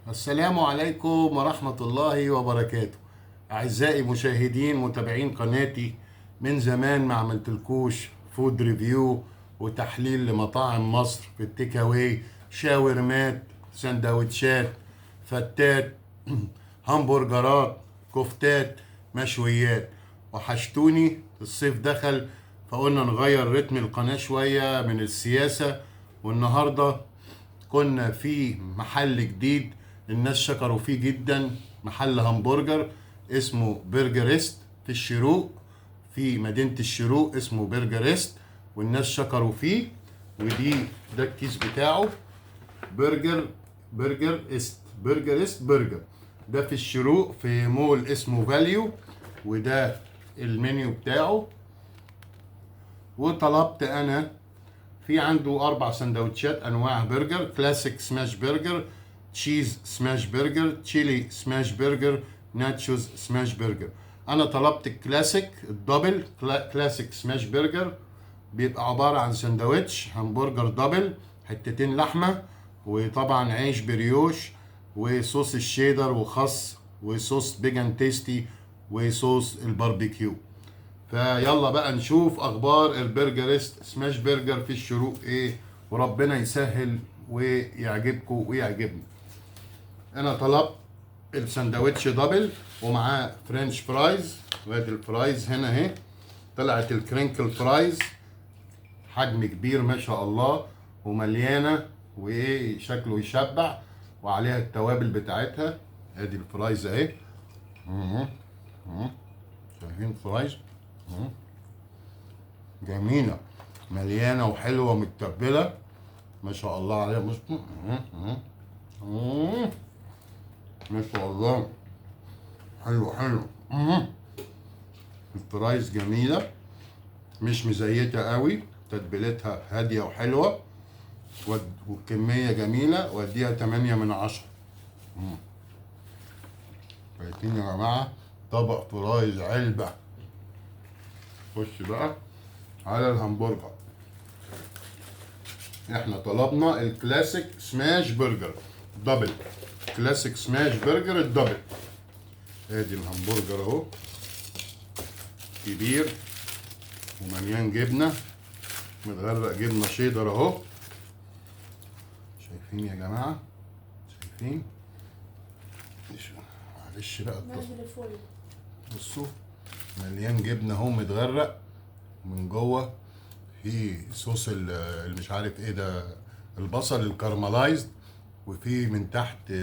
السلام عليكم ورحمة الله وبركاته. أعزائي مشاهدين متابعين قناتي، من زمان ما عملتلكوش food review وتحليل لمطاعم مصر في ال take away، شاورمات، سندوتشات، فتات، همبرجرات، كفتات، مشويات. وحشتوني، الصيف دخل فقلنا نغير رتم القناة شوية من السياسة. والنهاردة كنا في محل جديد الناس شكروا فيه جدا، محل همبرجر اسمه برجرست في الشروق، في مدينة الشروق، اسمه برجرست والناس شكروا فيه. ودي ده الكيس بتاعه، برجر است، برجرست برجر، ده في الشروق في مول اسمه فاليو، وده المنيو بتاعه. وطلبت انا في عنده 4 سندوتشات انواع برجر: classic smash burger، cheese smash burger، chili smash burger، nachos smash burger. انا طلبت ال classic ال double، classic smash burger، بيبقى عبارة عن سندوتش همبرجر double، حتتين لحمة، وطبعا عيش بريوش، وصوص الشيدر وخس، وصوص Big 'n Tasty، وصوص الباربيكيو. فيلا بقى نشوف اخبار البرجرست smash burger في الشروق ايه، وربنا يسهل ويعجبكم ويعجبني. انا طلبت السندوتش double ومعاه french fries، وادي ال fries هنا اهي، طلعت ال crinkle fries، حجم كبير ما شاء الله ومليانه وايه شكله يشبع، وعليها التوابل بتاعتها. ادي ال fries اهي، شايفين ال fries؟ جميله، مليانه وحلوه ومتبله ما شاء الله عليها. بصوا، ما شاء الله، حلو حلو. ال fries جميله، مش مزيته قوي، تتبيلتها هاديه وحلوه، والكميه جميله، واديها 8 من 10. شايفين يا جماعه؟ طبق fries علبه. خش بقى على الهمبرجر. احنا طلبنا ال classic smash burger double، classic smash burger ال double. ادي الهمبرجر اهو، كبير ومليان جبنه، متغرق جبنه شيدر اهو. شايفين يا جماعه؟ شايفين؟ معلش بقى بصوا، مليان جبنه اهو، متغرق من جوه، في صوص اللي مش عارف ايه ده، البصل ال caramelized، وفي من تحت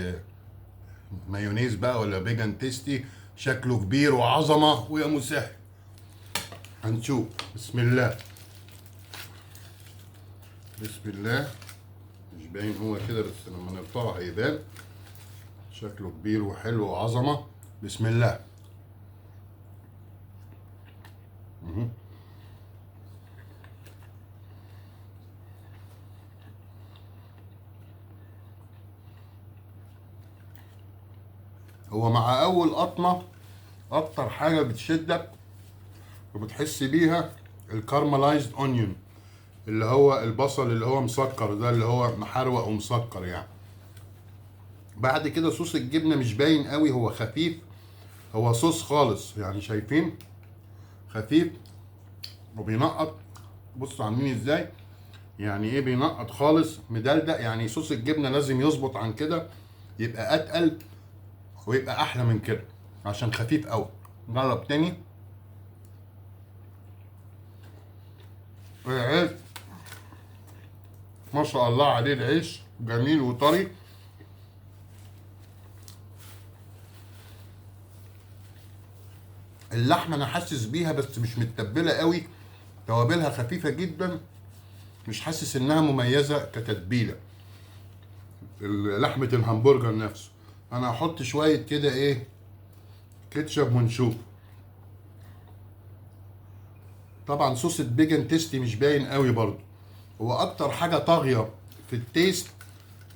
مايونيز بقى ولا Big 'n Tasty. شكله كبير وعظمه ويا مسهل. هنشوف. بسم الله بسم الله. مش باين هو كده، بس لما نرفعه هيبان. شكله كبير وحلو وعظمه. بسم الله. هو مع اول قطمه اكتر حاجه بتشدك وبتحس بيها ال caramelized onion، اللي هو البصل اللي هو مسكر ده، اللي هو محروق ومسكر يعني. بعد كده صوص الجبنه مش باين قوي، هو خفيف، هو صوص خالص يعني، شايفين؟ خفيف وبينقط. بصوا عاملين ازاي، يعني ايه بينقط خالص، مدلدق يعني. صوص الجبنه لازم يظبط عن كده، يبقى اتقل ويبقى احلى من كده، عشان خفيف قوي. جرب تاني. العيش ما شاء الله عليه، العيش جميل وطري. اللحمه انا حاسس بيها بس مش متبله قوي، توابلها خفيفه جدا، مش حاسس انها مميزه كتتبيله. لحمه الهمبرجر نفسه انا هحط شويه كده ايه كاتشب ونشوف. طبعا صوص ال Big 'n Tasty مش باين قوي برضو. هو اكتر حاجه طاغيه في ال taste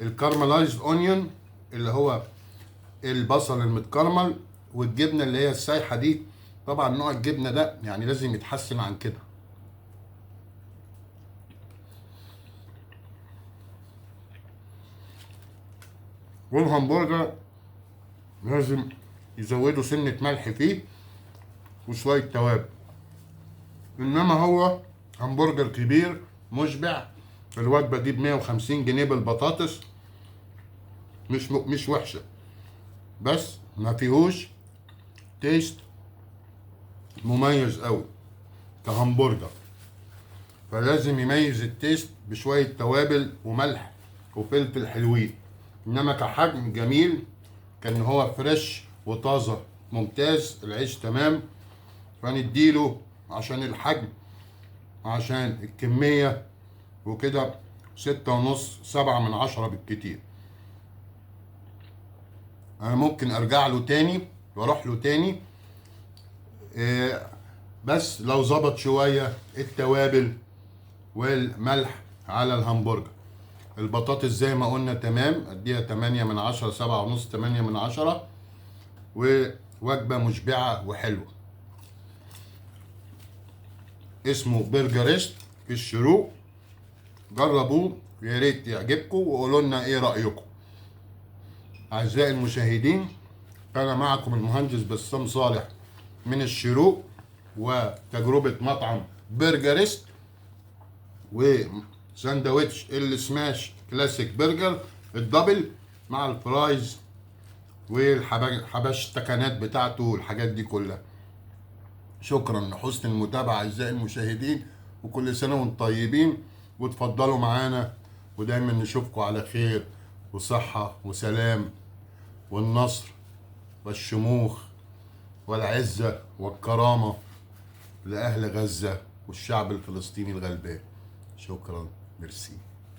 ال caramelized onion اللي هو البصل المتكرمل، والجبنه اللي هي السايحه دي. طبعا نوع الجبنه ده يعني لازم يتحسن عن كده. والهمبرجر لازم يزودوا سنة ملح فيه وشوية توابل، انما هو همبرجر كبير مشبع. الوجبة دي ب150 جنيه بالبطاطس، مش وحشة، بس ما فيهوش taste مميز قوي كهمبرجر، فلازم يميز ال taste بشوية توابل وملح وفلفل حلوين. انما كحجم جميل، كان هو fresh وطازة ممتاز، العيش تمام، فنديله عشان الحجم عشان الكمية وكده 6.5، 7 من 10 بالكتير. انا ممكن ارجع له تاني واروح له تاني، بس لو ظبط شوية التوابل والملح على الهمبرجر. البطاطس زي ما قلنا تمام، اديها 8 من 10، 7.5، 8 من 10، ووجبة مشبعة وحلوة. اسمه برجرست في الشروق، جربوه يا ريت يعجبكم وقولوا لنا ايه رأيكم. أعزائي المشاهدين، كان معكم المهندس بسام صالح من الشروق وتجربة مطعم برجرست وساندويتش ال smash classic burger ال double مع ال fries والحبشتكنات بتاعته والحاجات دي كلها. شكرا لحسن المتابعة أعزائي المشاهدين، وكل سنة وانتم طيبين، وتفضلوا معانا، ودايما نشوفكم على خير وصحة وسلام والنصر والشموخ والعزة والكرامة لأهل غزة والشعب الفلسطيني الغلبان. شكرا، ميرسي.